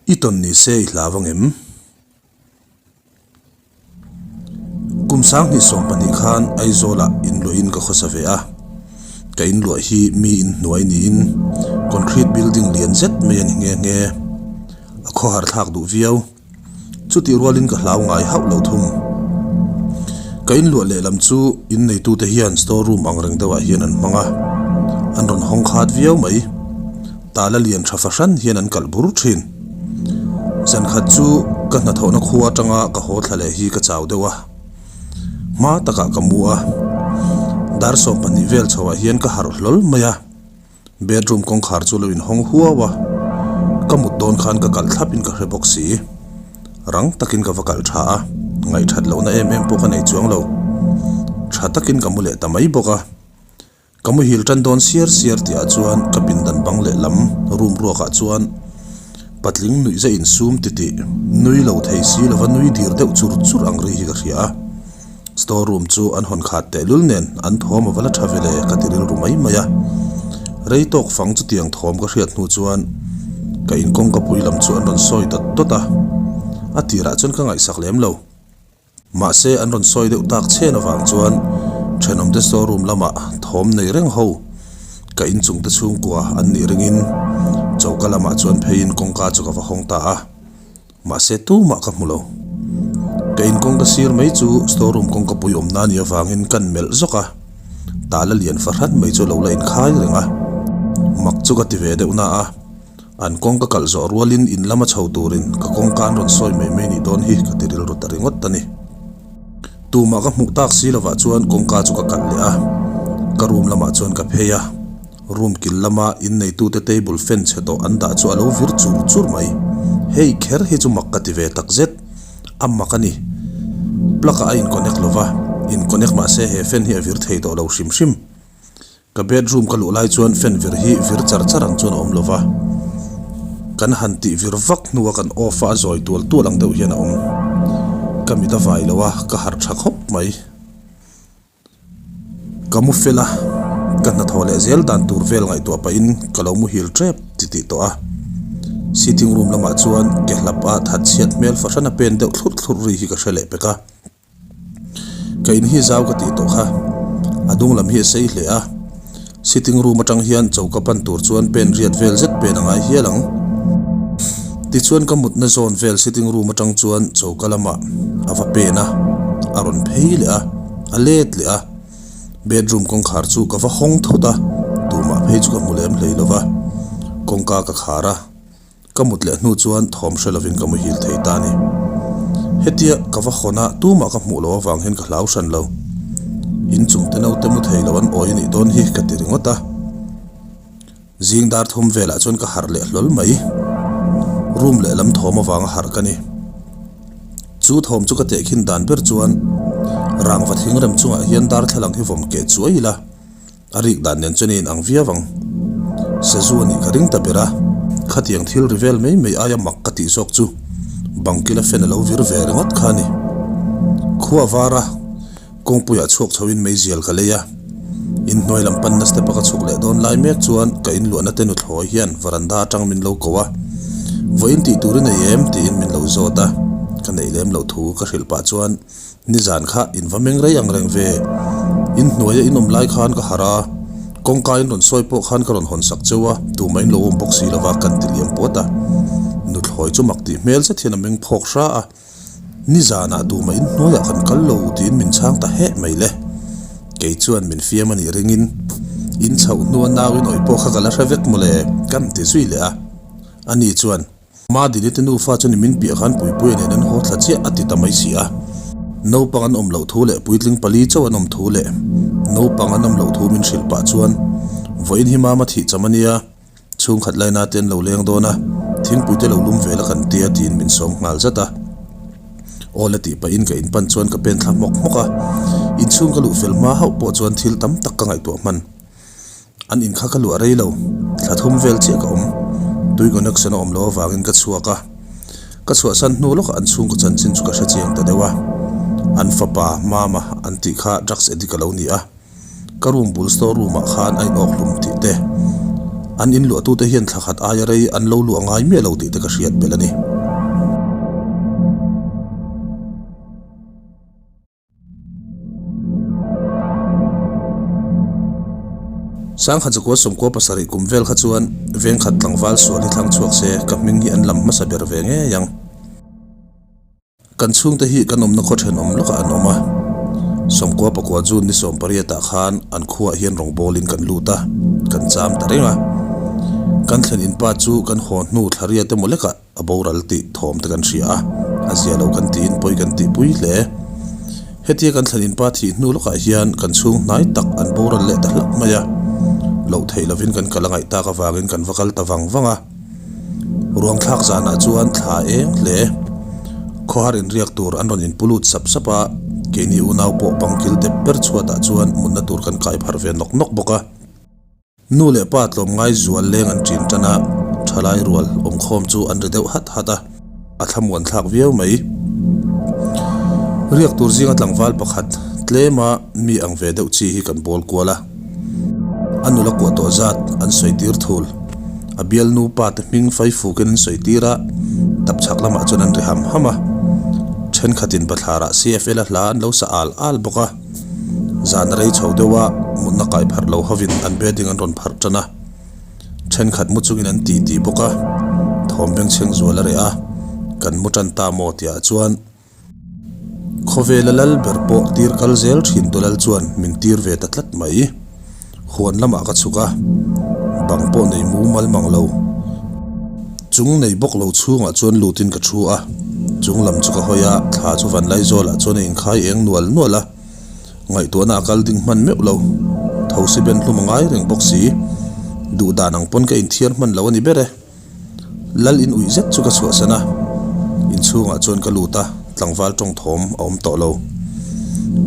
I tawn ni se i hlau ang em? Kum 2020 khan Aizawlah inluahin ka khawsa ve a. Ka inluah hi mi inhnuai niin concrete building lian zet mai a ni nghe nghe. A khawhar thlak duh viau. Chutih rualin ka hlau ngai hauh lo thung. Ka inluah lehlam chu inneitute hian store room ang reng deuhah hian an hmang a, an rawn hawng khat viau mai. Tala lian tha fahran hian an kalh bur thin. Zankhat chu ka hnathawhna khua atanga ka haw thla leh hi ka chau deuh a, hma takah ka mu a. Dar 12 vel chhoah hian ka harh hlawl mai a. Bedroom kawngkhar chu lo inhawng huau a, ka mut dawn khan ka kalh thlap in ka hre bawk si. Rang takin ka va kalh tha a, ngaihthat lohna em em pawh ka nei chuang lo. Tha takin ka mu leh ta mai bawk a. Ka muhil tan dawn siar siar tih ah chuan ka pindan bang leh lam room ruak ah chuan patling nuih za insum titih nui lo thei si lova nui dir deuh chur chur ang ri hi ka hria a. Store room chu an hawn khat tehlul nen an thawm a va la tha vele ka ti rilru mai mai a. Rei tawk fang chutiang thawm ka hriat hnu chuan ka in kawngka pui lam chu an rawn sawi dawt dawt a, a tirah chuan ka ngaihsak lem lo. Mahse an rawn sawi deuh tak chhen avang chuan thenawmte store room lamah thawm nei reng ho ka inchungte chhungkua an nih ringin choka lamah chuan pheiin kawngka chu ka va hawng ta a. Mahse tumah ka hmu lo. Ka in kawngka sir mai chu store room kawngka pui awmna a nih avangin kan melh zawk a, tala lian fahran mai chu lo la inkhai reng a. Mak chu ka ti ve deuh na a, an kawngka kalh zawh rualin in lama chho turin ka kawngka an rawn sawi mai mai nih dawn hi ka ti rilru ta ringawt a ni. Tumah ka hmuh tak si lovah chuan kawngka chu ka kalh leh a, ka room lamah chuan ka phei a. Room kil lama inneitute table fan chhe tawh an dah chu a lo vir chur chur mai. Hei kher hi chu mak ka ti ve tak zet. A mak a ni. Plug ah a in connect lo va, in connect mah se he fan hi a vir thei tawh lo hrim hrim. Ka bedroom ka luh lai chuan fan vir hi vir char char ang chuan a awm lo va. Kan han tih vir vak hnua kan off a a zawi tual tual ang deuh hian a awm. Ka mit a vai lo a, ka harh tha khawp mai. Ka mu fel a, ka hnathawh leh zel dan tur vel ngaihtuah pahin ka lo muhil tep ti tih tawh a. Sitting room lamah chuan ke hlap a that chhiat hmel fahran a pen deuh thlurh thlurh ri hi ka hre leh pek a. Ka in hi zau ka tih tawh kha, a dung lam hi a sei hle a. Sitting room atang hian choka pan tur chuan pen riat vel zet pen a ngai hial ang. Tichuan ka mutna zawn vel sitting room atang chuan choka lamah a va pen a, a rawn phei leh a, a let leh a. Bedroom kawngkhar chu ka va hawng thut a, tumah phei chu ka hmu lem hlei lova, kawngka ka khar a. Ka mut leh hnu chuan thawm hre lovin ka muhil thei ta a ni. Hetia ka va hawn a, tumah ka hmuh loh avang hian ka hlau hran lo. Inchung te naute mu thei lo an awi a nih dawn hi ka ti ringawt a. Zing dar thum velah chuan ka harh leh hlawl mai. Room lehlam thawm avanga harh ka ni. Chu thawm chu ka tehkhin dan ber chuan rangva thingrem chungah hian darthlalang hi vawm keh chuai ila. A rik dan nen chuan a inang viau ang. Sazu a nih ka ring ta ber a, khatiang thil ri vel mai mai aia mak ka tih zawk chu bangkila fan a lo vir ve ringawt kha a ni. Khua var a, kawngpuiah chhuak chhoin meizial ka lei a, inhnuai lam panna step a ka chhuk leh dawn lai mek chuan ka inluahna te nuthlawi hian varanda atang min lo ko a, Vawiin tih tur i nei em? tiin min lo zawt a, ka neih lem loh thu ka hrilh pah chuan Nizan kha in va meng rei ang reng ve. In hnuaia in awm lai khan ka harh a, kawngka in rawn sawi pawh khan ka rawn hawn sak cheu a, tumah in lo awm bawk si lova kan ti liam puat a. Nuthlawi chu mak tih hmel zet hian a meng phawk hra a, Nizanah tumah in hnuaiah kan kal lo tiin min chhang ta heh mai le. Kei chuan min fiam a nih ringin in chhoh hnua nau in awih pawh kha ka la hre vek mawle kan ti zui leh a. Ani chuan. Madini te nufa chu nimin piah khan Puipuia nen an haw thla chiah a ti ta mai si a. Naupang an awm loh thu leh puitling pali chauh an awm thu leh naupang an awm loh thu min hrilh pah chuan vawiin hi mama thih cham a nia, chhungkhat laina te an lo leng dawn a, thingpui te lo lum vel a kan tia tiin min sawm nghal zat a. Aw la tih pahin ka inpan chuan ka pen thla hmawk hmawk a, inchhung ka luh fel hma hauh pawh chuan thil tam tak ka ngaihtuah hman. An in kha ka luah rei lo, thla thum vel chiah ka awm. Tui connection a awm loh avangin ka chhuak a, ka chhuahsan hnu lawkah an chhungkaw chanchin chu ka hre chiang ta deuh a. An fapa, Mama, an tih kha drugs addict a lo ni a, ka room bul store room ah khan a inawk hlum tih te. An in luahtute hian thla khat aia rei an lo luah ngai miah lo tih te ka hriat belh a ni. Sangha chakua sawmkua pasarih kum vel kha chuan vengkhat tlangval sual hi thlang chhuak se ka hming hi an lam hmasa ber ve ngei ang. Kan chhungte hi kan awmna khaw thenawm lawkah an awm a, sawmkua pakua June ni sawmpariatah khan an khuaah hian rawngbawlin kan lut a, kan cham ta reng a. Kan thlen in pa chu kan haw hnu thlariat emaw lekah a boral tih thawm te kan hria a, a zia lo kan tiin pawi kan tihpui hle. Hetia kan thlen in pa thih hnu lawkah hian kan chhung hnai tak an boral leh ta hlauh mai a, loh theih lovin kan kal a ngaih tak avangin kan va kal ta vang vang a. Ruang thlak zanah chuan thla eng hle. Khawhar inriak tur an rawn inpu lut sap sap a, keini unau pawh bangkil dep ber chhuatah chuan mutna tur kan kai pharh ve nawk nawk bawk a. Nu leh pa tlawmngai zual leng an ṭin ṭan a, ṭhalai rual awmkhawm chu an ri deuh hat hat a, a thlamuan thlak viau mai. Riak tur zinga tlangval pakhat tlema mi ang ve deuh chi hi kan bawl kual a. A nula kuah tawh zat an sawi tir thul. A bialnu pa te hming fai fukin an sawi tir a, tapchhak lamah chuan an ri ham ham a. Thenkhatin bathlarah CFL a hla an lo sa al al bawk a. Zan a rei chho deuh a, mutna kai pharh lo hovin an bedding an rawn pharh tan a. Thenkhat mu chungin an titi bawk a, thawm bengchheng zual a reh a, kan mu tan ta maw tihah chuan Khawvela lal ber pawh tir kal zel thin tu lal chuan min tir ve ta tlat mai. Huan lamah ka chhuk a, bang pawh nei mumal mang lo. Chung nei bawk lo chhungah chuan lutin ka thu a, chung lam chu ka hawi a, thla chu Vanlaizawlah chuan a inkhai eng nual nual a. Ngaihtuahna a kal ding hman meuh lo. Thosi ben hlum a ngai reng bawk si. Duh dan ang pawn ka inthiar hman lo a ni ber e. Lal in uih zet chu ka chhuahsan a, inchhungah chuan ka lut a, tlangval tawng thawm a awm tawh lo.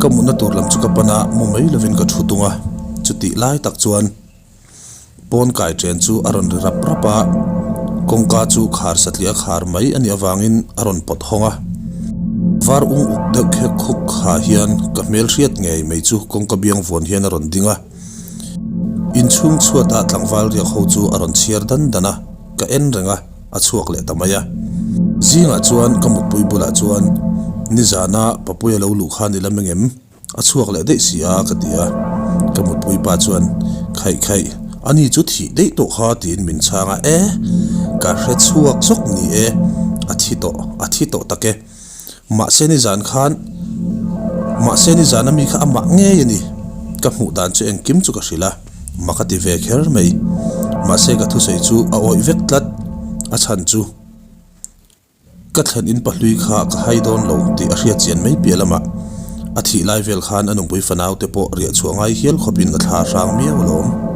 Ka mutna tur lam chu ka pan a, mu mai lovin ka thu tung a, chutih lai tak chuan pawn kai chen chu a rawn ri rap rap a, kawngka chu khar satliah khar mai a nih avangin a rawn pawt hawng a. Var ung uk deuh khek khuk ha hian ka hmel hriat ngei mai chu kawngka biang vuan hian a rawn ding a. Inchhung chhuatah tlangval riak ho chu a rawn chhiar dan dan a, ka en reng a, a chhuak leh ta mai a. Zingah chuan ka mutpui bulah chuan, Nizana Papuia lo luh khan i la meng em? A chhuak leh daih si a, ka ti a. Ka mutpui pa chuan, Khaih khaih, ani chu thih daih tawh kha tiin min chhang a, E! Ka hre chhuak zawk ni e, a thi tawh, a thi tawh tak e. Mahse nizan khan, mahse nizan ami kha amah ngei a ni. Ka hmuh dan chu engkim chu ka hrilh a, mak a ti ve kher mai. Mahse ka thusawi chu a awih vek tlat, a chhan chu ka thlen in pahlui kha ka hai dawn lo tih a hriat chian mai piah lamah a thih lai vel khan a nupui fanau te pawh riah chhuah ngai hial khawpin a thla hrang miau alawm.